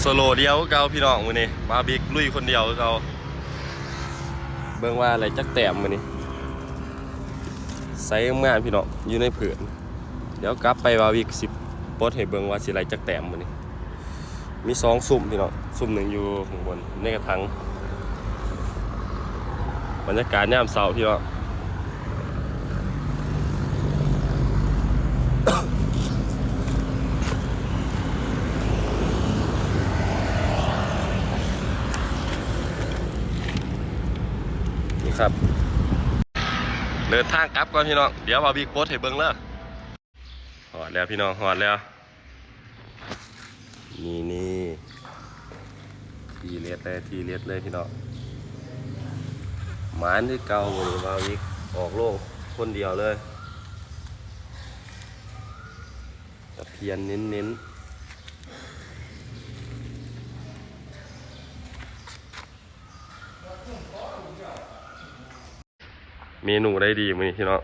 ໂຊໂລດຽວຄືເກົ່າພີ່ນ້ອງ ມື້ນີ້ບ່າວບິກລຸຍຄົນດຽວຄືເກົ່າ. ເບິ່ງວ່າໄດ້ຈັກແຕ້ມມື້ນີ້ ໃສ່ງາມໆ ພີ່ນ້ອງ ຢູ່ໃນພື້ນ. ດຽວກັບໄປບ່າວບິກຊິປົດໃຫ້ເບິ່ງວ່າຊິໄດ້ຈັກແຕ້ມມື້ນີ້. ມີສອງຊຸມພີ່ນ້ອງ ຊຸມໜຶ່ງຢູ່ຂ້າງບົນໃນກະຖັງ. ບັນຍາກາດຍາມເຊົ້າພີ່ນ້ອງ ນີ້ຄັບ. ເດີນທາງກັບກ່ອນພີ່ນ້ອງ ດຽວບ່າວບິກປົດໃຫ້ເບິ່ງເດີ. ຮອດແລ້ວພີ່ນ້ອງ ຮອດແລ້ວ. ນີ້ໆ ທີເດັດເລີຍ ທີເດັດເລີຍພີ່ນ້ອງ ໝານຄືເກົ່າ. ມື້ນີ້ບ່າວບິກອອກໂລງຄົນດຽວເລີຍ ຕະພຽນເນັ້ນໆ. ເມນູໄດ້ດີມື້ນີ້ພີ່ນ້ອງ